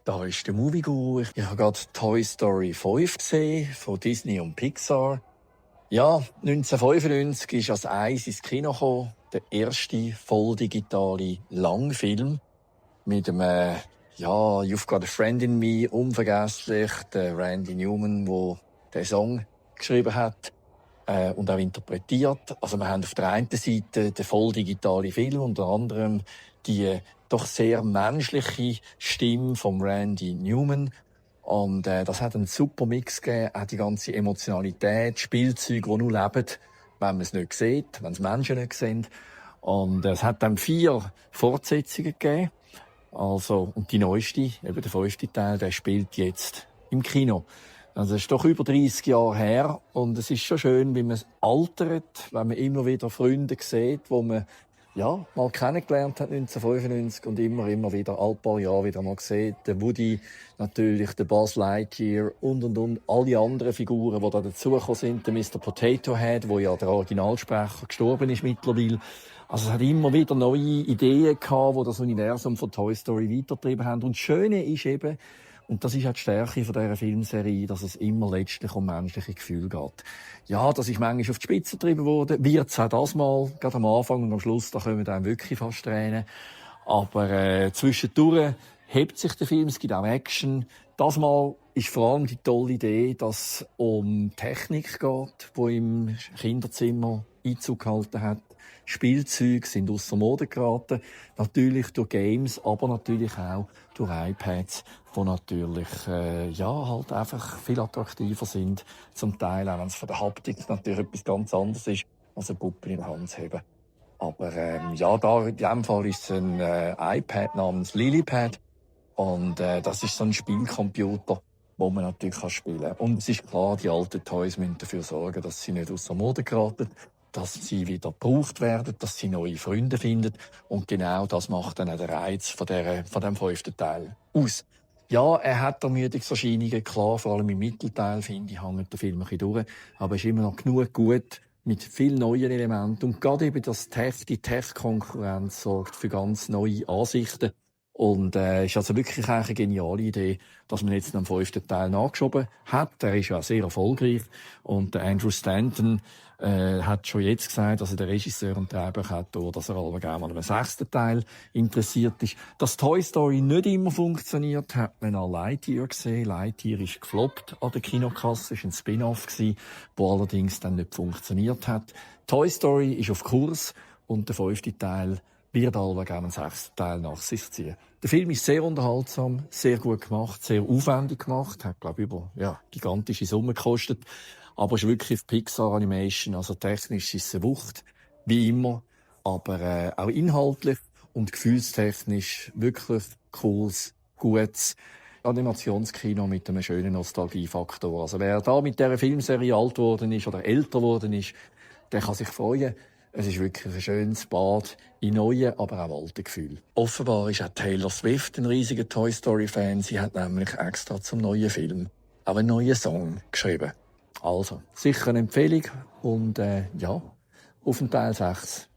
Da ist der Movie Guru. Ich habe gerade Toy Story 5 gesehen, von Disney und Pixar. Ja, 1995 ist als eins ins Kino gekommen, der erste volldigitale Langfilm mit einem, ja, You've Got a Friend in Me, unvergesslich, der Randy Newman, der den Song geschrieben hat und auch interpretiert. Also wir haben auf der einen Seite den volldigitalen Film, unter anderem die doch sehr menschliche Stimme von Randy Newman. Und das hat einen super Mix gegeben, auch die ganze Emotionalität, Spielzeuge, die nur leben, wenn man es nicht sieht, wenn es Menschen nicht sehen. Und es hat dann 4 Fortsetzungen gegeben. Also, und die neueste, eben der 5. Teil, der spielt jetzt im Kino. Also, es ist doch über 30 Jahre her. Und es ist schon schön, wie man es altert, wenn man immer wieder Freunde sieht, wo man, ja, mal kennengelernt hat 1995 und immer wieder, alle paar Jahre wieder mal sieht. Der Woody, natürlich, der Buzz Lightyear und. Alle anderen Figuren, die da dazugekommen sind. Der Mr. Potato Head, wo ja der Originalsprecher gestorben ist mittlerweile. Also es hat immer wieder neue Ideen gehabt, die das Universum von Toy Story weitergetrieben haben. Und das Schöne ist eben, und das ist auch die Stärke von dieser Filmserie, dass es immer letztlich um menschliche Gefühle geht. Ja, das ist manchmal auf die Spitze getrieben worden, wird es auch das mal, gerade am Anfang und am Schluss, da kommen dann wirklich fast Tränen. Aber zwischendurch hebt sich der Film, es gibt auch Action. Das Mal ist vor allem die tolle Idee, dass es um Technik geht, die im Kinderzimmer Einzug gehalten hat. Spielzeuge sind ausser Mode geraten. Natürlich durch Games, aber natürlich auch durch iPads, die natürlich, halt einfach viel attraktiver sind. Zum Teil, auch wenn es von der Haptik natürlich etwas ganz anderes ist, als eine Puppe in der Hand zu haben. Aber, da, in diesem Fall ist es ein iPad namens Lilypad. Und das ist so ein Spielcomputer, wo man natürlich spielen kann. Und es ist klar, die alten Toys müssen dafür sorgen, dass sie nicht ausser Mode geraten, dass sie wieder gebraucht werden, dass sie neue Freunde finden. Und genau das macht dann auch den Reiz von dem 5. Teil aus. Ja, er hat Ermüdungserscheinungen, klar, vor allem im Mittelteil, finde ich, hängt der Film ein bisschen durch. Aber er ist immer noch genug gut, mit vielen neuen Elementen. Und gerade eben die Tech-Konkurrenz sorgt für ganz neue Ansichten. Und ist also wirklich eigentlich eine geniale Idee, dass man jetzt einen 5. Teil nachgeschoben hat. Der ist ja auch sehr erfolgreich. Und der Andrew Stanton hat schon jetzt gesagt, also der Regisseur und Drehbuchautor, dass er aber gerne an einem 6. Teil interessiert ist. Dass Toy Story nicht immer funktioniert, hat man an Lightyear gesehen. Lightyear ist gefloppt an der Kinokasse, ist ein Spin-off gewesen, der allerdings dann nicht funktioniert hat. Toy Story ist auf Kurs und der 5. Teil wird aber gerne einen 6. Teil nach sich ziehen. Der Film ist sehr unterhaltsam, sehr gut gemacht, sehr aufwendig gemacht, hat, glaube ich, gigantische Summen gekostet. Aber es ist wirklich Pixar Animation, also technisch ist es eine Wucht, wie immer. Aber auch inhaltlich und gefühlstechnisch wirklich cooles, gutes Animationskino mit einem schönen Nostalgiefaktor. Also wer da mit dieser Filmserie alt geworden ist oder älter geworden ist, der kann sich freuen. Es ist wirklich ein schönes Bad in neuen, aber auch alten Gefühlen. Offenbar ist auch Taylor Swift ein riesiger Toy Story-Fan. Sie hat nämlich extra zum neuen Film auch einen neuen Song geschrieben. Also, sicher eine Empfehlung und auf den Teil 6.